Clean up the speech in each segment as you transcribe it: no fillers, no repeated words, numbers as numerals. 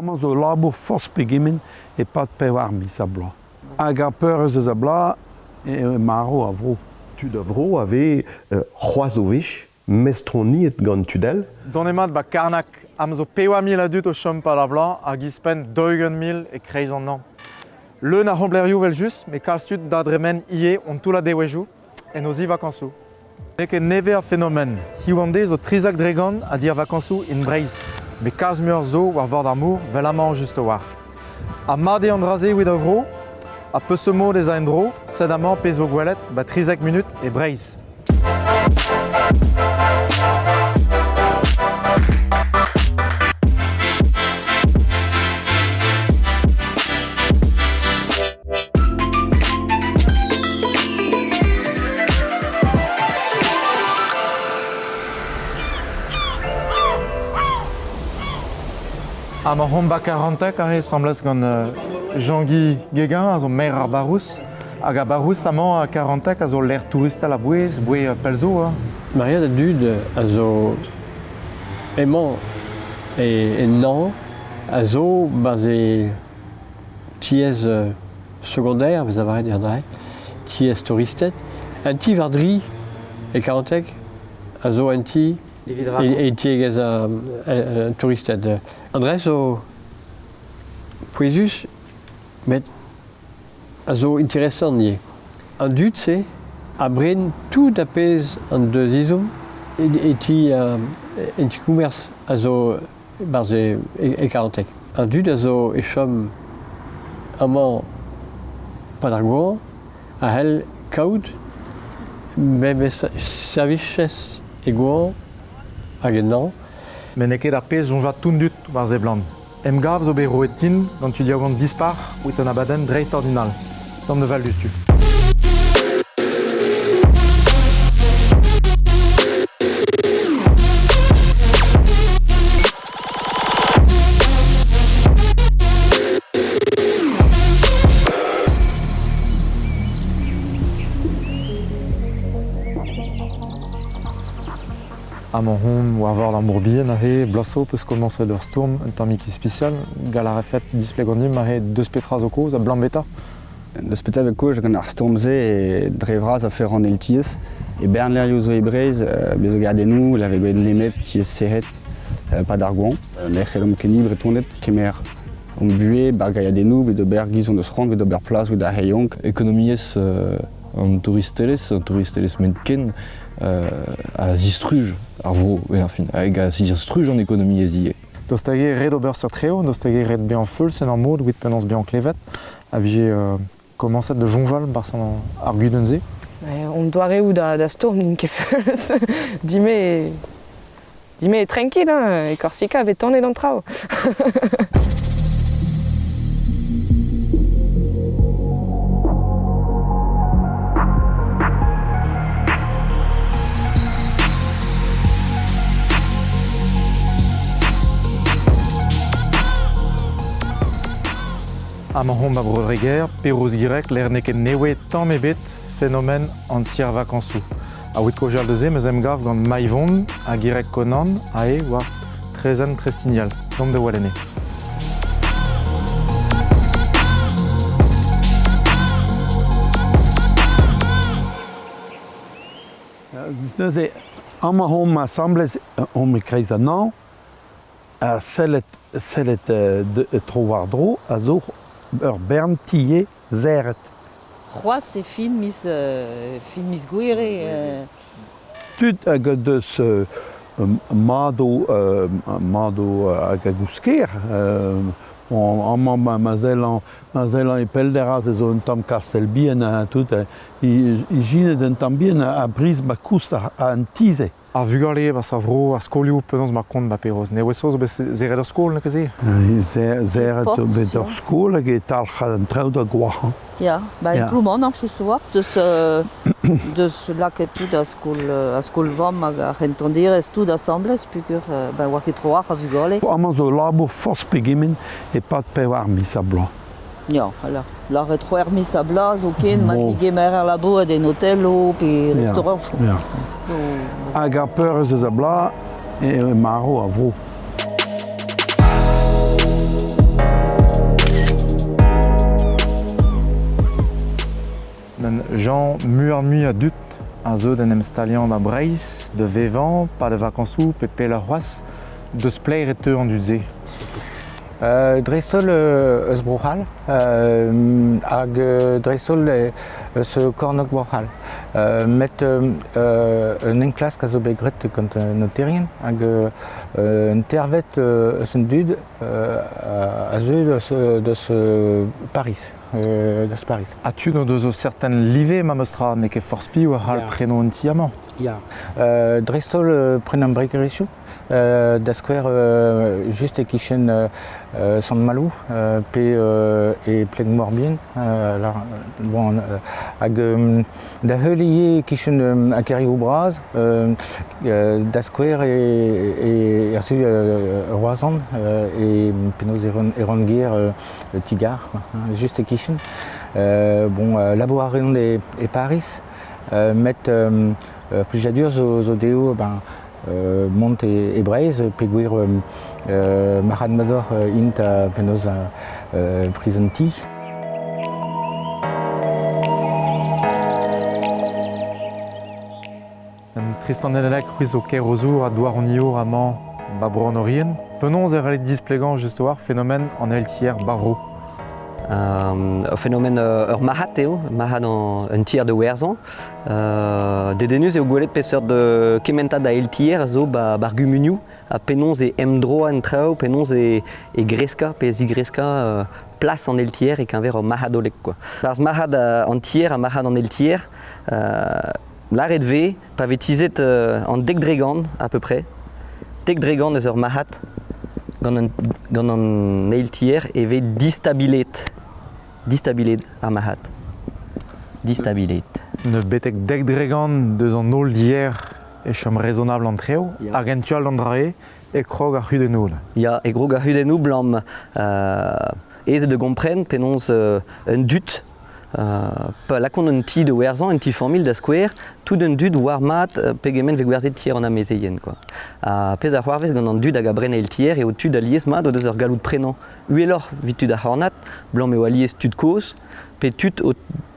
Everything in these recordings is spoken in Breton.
Amañ zo labour forzh pegement e-pad pevar miz ha bloaz. Hag ar peurrest eus ar bloaz eo marv ar vro. Tud a vro a vez c'hoazh o wech mestroniet gant tud all. Donemat 'ba Karnag am zo 4000 a dud o chom 'pad ar bloaz hag ouzhpenn 40 000 e-kreiz an hañv. Leun a c'homblerioù evel-just, met kalz tud da dremen ivez hon toullad devezhioù en o zi vakañsoù. N'eo ket nevez ar fenomen. Hiziv an deiz zo 13% a dir vakañsoù en Breizh. Met kalz muioc'h zo war vord ar mor, 'vel amañ just a-walc'h. Ha mat eo an dra-se evit ar vro? Ha peseurt mod ez a en-dro? Sed amañ pezh 'vo gwelet 'ba 13 munut e Breizh. Amañ omp 'ba Karanteg aze asambles gant Jean-Guy Guéguin a zo maer ar barrouz. Hag ar barrouz amañ Karanteg a zo lec'h touristel a-bouez, bouez pell zo. Hein. Maria da dud a zo emañ e nañv a zo 'barzh e tiez secondaire, vez lavaret hiziv, tiez touristed. Un ti war dri e Karanteg a zo un ti e tiegezh an touristed. An dra zo pouezus met a zo interesant ivez. An dud-se a bren tout ar pezh an deus ezhomm e ti en ti-kommers a zo 'barzh e Karanteg. An dud a zo é chom amañ 'pad ar goañv a c'hell kaout memes servichez e goañv hag en hañv. Met n'eo ket ar pezh soñjal tout an dud war seblant. Emgav zo bet roet din gant tud yaouank dispar evit un abadenn dreistordinal. Tamm da val diouzhtu. Amañ hon war vord ar mor bihan aze, bloaz zo 'peus komañset ur stourm un tammig ispisial. Gall a refet displegañ dimp aze deus petra zo kaoz, abalamour petra? Deus petra vez kaoz gant ar stourm-se dre vras afer an eltiez. E bern lec'hioù zo e Breizh, bez zo gardennoù, lec'h vez gwelet nemet tiez serret 'pad ar goañv. Ne c'hellomp ket ni Bretoned kemer hon buhez 'ba gaiadennoù evit ober giz hon eus c'hoant, evit ober plas evit ar re yaouank. Ekonomiezh an touristelezh, an touristelezh ken a zistruj ar vro, enfin, hag a zistruj an ekonomiezh ivez. Daoust hag eo ret ober seurt treo, daoust hag eo ret bezañ feuls en ur mod evit penaos bezañ klevet, a vije komañset da soñjal 'barzh ar gudenn-se? Hon doareoù da stourm n'int ket feuls. Dime, dime tranquille, hein, e Korsika e vez tanet an traoù. Amañ omp a Bro-Dreger, Perroz-Gireg, lec'h n'eo ket nevez tamm ebet fenomen an tier-vakañsoù. A-wit kaozeal deus se, 'm eus emgav gant Maivon ha Gireg Konan aze war traezhenn Trestignal. Deomp da welet anezhe. Neuze, amañ omp asambles, omp e-kreiz an hañv, ha sellet, sellet tro-war-dro a zo ur bern tiez serret. C'hoazh e fin miz, fin miz Gouere. Tud hag o deus madoù, madoù hag a gousker. Amañ ma sellan, ma sellan e pellder aze zo un tamm kastell bihan ha tout. Ijinet un tamm bihan a briz ma koust an ti-se. Ar vugale 'barzh ar vro, ar skolioù, penaos 'ma kont 'ba Perroz? Ne zo bet serret ur skol, n'eo ket se? Serret zo bet ur skol hag e talc'h an traoù da goachañ. Ya, ba e Ploumanac'h just a-walc'h deus, deus lakaet tout a skol, a skol-vamm hag ar c'hentonderezh tout asambles peogwir ben oa ket tro-walc'h a vugale. Amañ zo labour forzh pegement e-pad pevar miz ha bloaz. Ya, alors, lâret c'hwec'h miz ha bloaz zoken, ma digemerer labourat en hotelo pe restaorantoù. Ya. Hag ar peurrest eus ar bloaz eo marv ar vro. Jean muioc'h-mui a dud a zeu d'en em staliañ ba Breizh, da vevañ, pa da vakañsoù pe pelloc'h c'hoazh. Deus pelec'h e teu an dud-se? Dreist-holl eus Bro-C'hall hag dreist-holl eus kornôg Bro-C'hall. Met un enklask a zo bet graet gant an noterien hag un teirvet eus an dud a zeu deus Pariz. Deus Pariz. Ha tud o deus o serten live memes tra, n'eo ket forzh piv a c'hall prenañ un ti amañ. Ya. Dreist-holl prenañ embregerezhioù. Da skouer, just e-kichen Sant-Maloù pe e Pleg-Morbihan. Bon, hag da heul ivez e-kichen ar kêrioù bras, da skouer e er su Roazhon, e penaos e rann-gêr ti-gar, just e-kichen. Bon, labour a reont e Pariz, met plijadur zo dezho ben, mont e Breizh peogwir marc'had-madoc'h int penaos priz an ti. Tristan Nedeleg, c'hwi zo Kerozour ha douaroniour amañ ba Bro an Oriant. Penaos e c'hallit displegañ just war fenomen an eil-tier barro? Ur fenomen ur marc'had eo, marc'had un tier da werzhañ. Dedennus eo gwelet peseurt kementad a eil-tier a zo ba ar gumunioù ha penaos e emdroañ an traoù, penaos e greskañ pe e zigreskañ plas an eil-tier e-keñver ur marc'had hollek quoi. Barzh marc'had an tier ha marc'had an eil-tier, lâret 'vez pa vez tizhet an dek dregant à peu près, dek dregant eus ur marc'had gant an, gant an eil tier e vez distabilet, distabilet ar marc'had. Distabilet. Ne betek dek dregant deus an holl dier e chom rezonabl an trev, hag en tu all d'an dra-se e krog ar c'hudennoù. Ya, e krog ar c'hudennoù 'blam aes eo da gompren penaos un dud Pa lakaont un ti da werzhañ, un ti familh da skouer, tout an dud oar mat pegement vez gwerzhet tier an amezeien quoi. Ha pezh a c'hoarvez gant an dud hag a bren eil tier eo tud alies mat o deus ur galloud prenañ uheloc'h evit tud ar c'hornad, 'blam eo alies tud kozh pe tud o,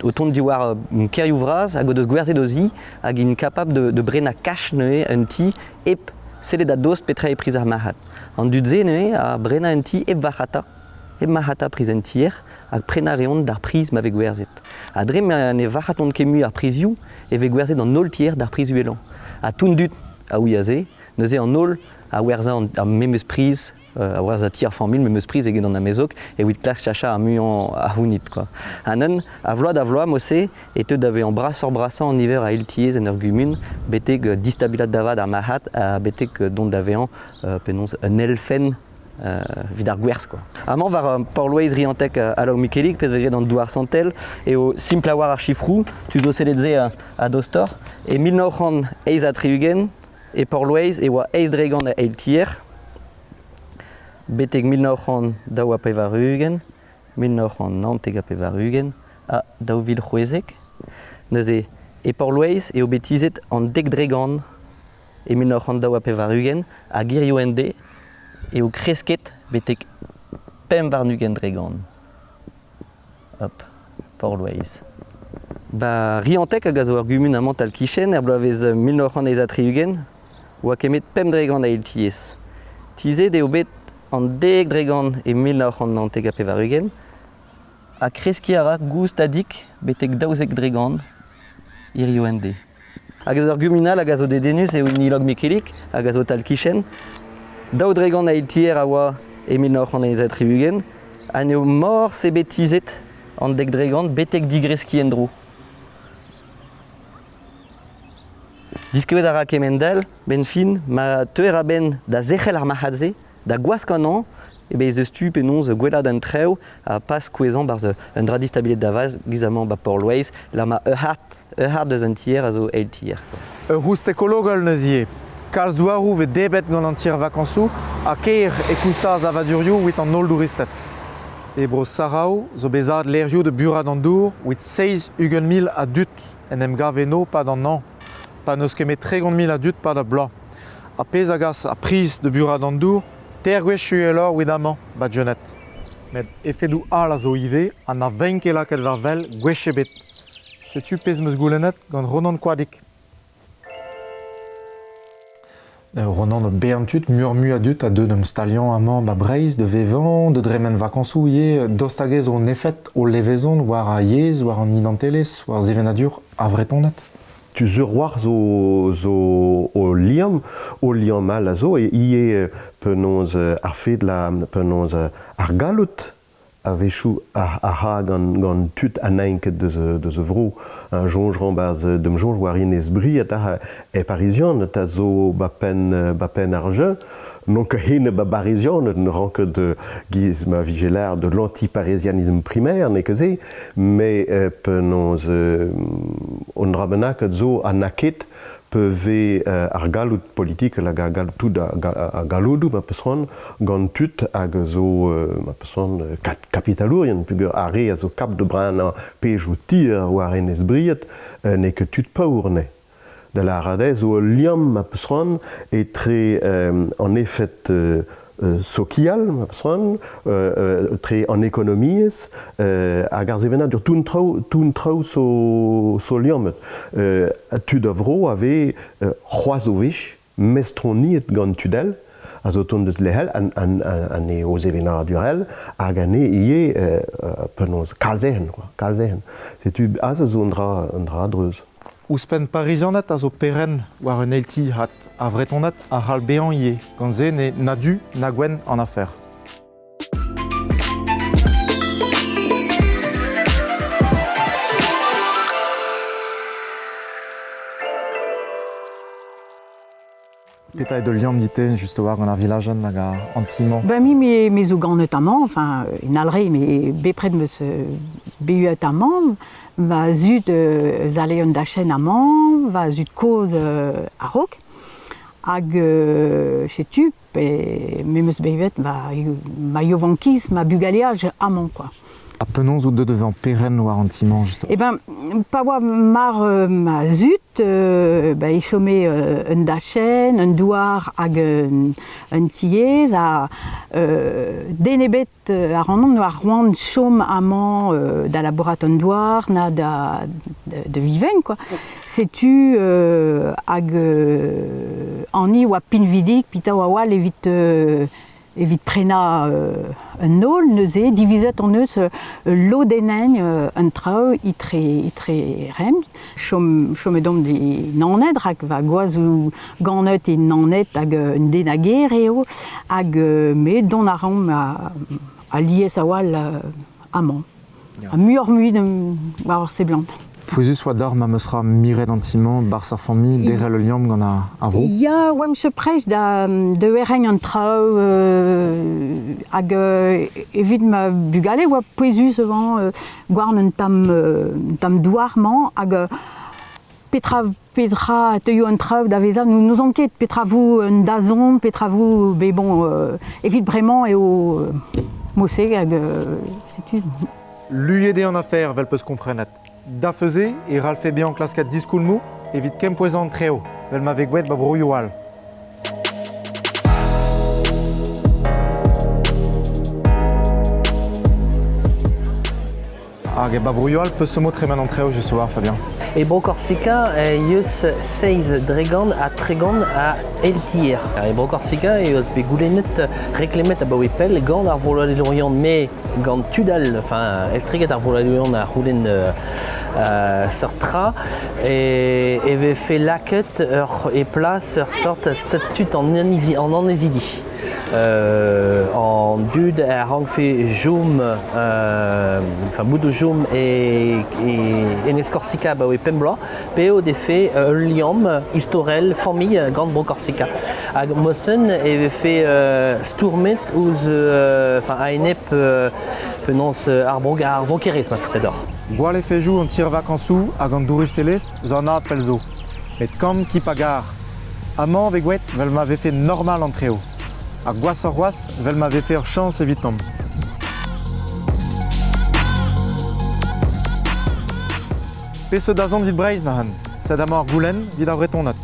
o tont diwar kêrioù vras hag o deus gwerzhet o zi hag int kapabl de, de brenañ cash neuze un ti hep sellet a-dost petra eo priz ar marc'had. An dud-se neuze a brenañ un ti hep varc'hata, hep marc'hata priz un tier hag prenañ a reont d'ar priz ma vez gwerzhet. Ha dre ma ne varc'hatont ket mui ar prizioù e vez gwerzhet an holl tier d'ar priz uhelañ. Ha tout an dud a ouia se, neuze an holl a werzhañ ar memes priz, a werzhañ ti ar familh memes priz eget an amezog evit klask chachañ ar muiañ a c'hounid. Quoi. Ha neuze, a vloaz da vloaz, mod-se, e teu da vezañ brasoc'h-brasañ an niver a eil-tiez en ur gumun, betek distabilat da vat ar marc'had ha betek dont da vezañ penaos un elfenn evit ar gwerzh quoi. Amañ war Port-Loeiz Rianteg Alain Mikelik, pezh vez graet an douar santel, eo simpl a-walc'h ar sifroù, tu zo sellet se a-dostoc'h. E 1968 e Port-Loeiz e oa eizh dregont a eil tier, betek 1982, 1999 ha 2016. Neuze, e Port-Loeiz eo bet tizhet an dek dregant E 1982 hag hiziv en deiz eo kresket betek 25%. Hop, Port-Loeiz. Ba Rianteg hag a zo ur gumun amañ tal-kichen er bloavezh 1968 oa kemet 5% a eil-tiez. Tizhet eo bet an 10% e 1999 ha kreskiñ a ra goustadik betek 12% hiziv en deiz. Hag eus ur gumun all hag a zo dedennus eo hini Log-Mikelik hag a zo tal-kichen. 2% a eil-tier a oa e 1968 ha n'eo morse bet tizhet an 10% betek digreskiñ en-dro. Diskouez a ra kement-all, 'benn fin, ma teuer a-benn da zerc'hel ar marc'had-se, da gwask an hañv, ebe ez eus tu penaos gwellaat an traoù ha pas kouezhañ 'barzh un dra distabilet da vat, giz amañ 'ba Port-Loeiz, lec'h ma ur c'hart, ur c'hart deus an tier a zo eil tier. Ur c'houst ekologel neuze ivez. Kalz douaroù 'vez debret gant an tier vakañsoù ha ker e kousta ar savadurioù evit an holl douristed. E bro Sarao zo bet lec'hioù da burat an dour evit 70 000 a dud en em gav eno 'pad an hañv, pa n'eus ket met 30 000 a dud 'pad ar bloaz. Ar pezh a gas ar priz da burat an dour teir gwech uheloc'h evit amañ, 'ba Jeannette. Met efedoù all a zo ivez ha na veint ket lakaet war wel gwech ebet. Setu pezh 'm eus goulennet gant Ronan Koadig. Ronan, bern tud, muioc'h-mui a dud a deu d'am staliañ amañ ba Breizh, da vevañ, da dremen vakañsoù ivez, daoust hag ez zo un efed o levezon war ar yezh, war an identelezh, war sevenadur ar Vretoned? Tu sur war zo, zo o liamm, o liamm all a zo, e ivez penaos ar fed la, penaos ar galloud a-wechoù a ra gant, gant tud ha n'aint ket deus, deus e vro. Un soñj 'ran 'barzh d'am soñj war Inez Briet ha e Parizianed a zo ba penn, ba penn ar jeu. N'on ket hen ba Barizianed, ne ran ket giz ma vije lâret de l'anti-parisianisme primaire, n'eo ket se, met penaos un dra bennaket zo ha n'a ket pe vez ar galloud politikel hag ar galloud tout ar galloudoù ma peus c'hoant gant tud hag a zo ma peus c'hoant kapitalourien peogwir ar re a zo kap da brenañ pezhioù tier war Enez Bried n'eo ket tud paour anezhe. Da lâret eo zo ul liamm ma peus c'hoant etre an efed sokial, ma peus c'hoant, tre an ekonomiezh hag ar sevenadur. Tout traoù, tout traoù zo, zo liammet. Tud a vro a vez c'hoazh o wech mestroniet gant tud all a zo tont deus lec'hel an eo sevenadurel hag an eo ivez penaos kalz-ehen quoi, kalz-ehen. Setu aze zo un dra, un dra a-dreuz. Ouzhpenn Parizianed a zo perenn war un eil tihad, ar Vretoned a c'hall bezañ ivez, gant se n'eo na du na gwenn an afer. Petra eo da liamm dit-te just war gant ar vilajenn hag an ti-mañ? Ben mi me, me zo ganet amañ, enfin en Alre, mais bepred 'm eus beüet amañ. Ma zud zale un dachenn amañ, va zud kozh a-raok. Hag setu, pe me 'm eus bevet ma, ma yaouankiz, ma bugaleaj amañ quoi. Ha penaos out deuet da vezañ perenn war an ti-mañ justement? Eh ben, pa oa mar ma zud, ben, e chome un dachenn, un douar hag un, un tiez ha den ebet ac'hanomp n'oa c'hoant chom amañ da labourat an douar na da, da, viven quoi. Setu hag Annie oa pinvidik, pita oa oa evit Evit prenañ un holl neuze, divizet hon eus lodennañ an traoù etre etre remp. Chom chomet omp e Naoned rak va gwaz zo ganet e Naoned hag un den a gêr eo hag me dont a raomp alies a-walc'h amañ. Ha muioc'h-mui war ar seblant. Pouezus oa deoc'h ma 'm eus ra miret an ti-mañ 'barzh ar familh, derc'hel ul liamm gant ar vro? Ya, oamp prest da, da werenn an traoù hag evit ma bugale oa pouezus avant gouarn un tamm, un tamm douar-mañ hag petra petra teuio an traoù da vezañ n'ouzon ket petra vo un dazont, petra vo bet bon evit bremañ eo mod-se hag setu. Luiet eo an afer, 'vel peus komprenet. Da feuze e ralfe bezañ klasket diskoulmoù evit kempouezañ an treoù, 'vel ma vez gwraet 'ba broioù all. Hag e ba broioù all peus mo tremen an traoù just war Fabien. E bro Korsika eh eus seizh dregont ha 30 a eltier. E bro Korsika eh eus bet goulennet reklemet abaoe pell gant ar vroadelourion met gant tud all, enfin estreget ar vroadelourion a c'houlenn seurt tra, e, e vefe lakaet ur, e plas ur sort statut an, an annezidi. An dud a rankfe chom, enfin bout o chom e, e Enez Korsika abaoe pemp bloaz, pe o defe ul liamm istorel familh gant Bro Korsika. Hag Mossen e vefe stourmet ouzh, enfin a-enep penaos ar bro ar vrokerezh ma faote deoc'h. Gwall efejoù an tier-vakañsoù hag an douristelezh zo anat pell zo. Met kamp ki pa gar. Amañ 'vez gwraet 'vel ma vefe normal an treoù. Ha gwashoc'h c'hoazh 'vel ma vefe ur chañs evitomp. Peseurt dazont 'vit Breizh neuze? Sed amañ ar goulenn 'vit ar Vretoned.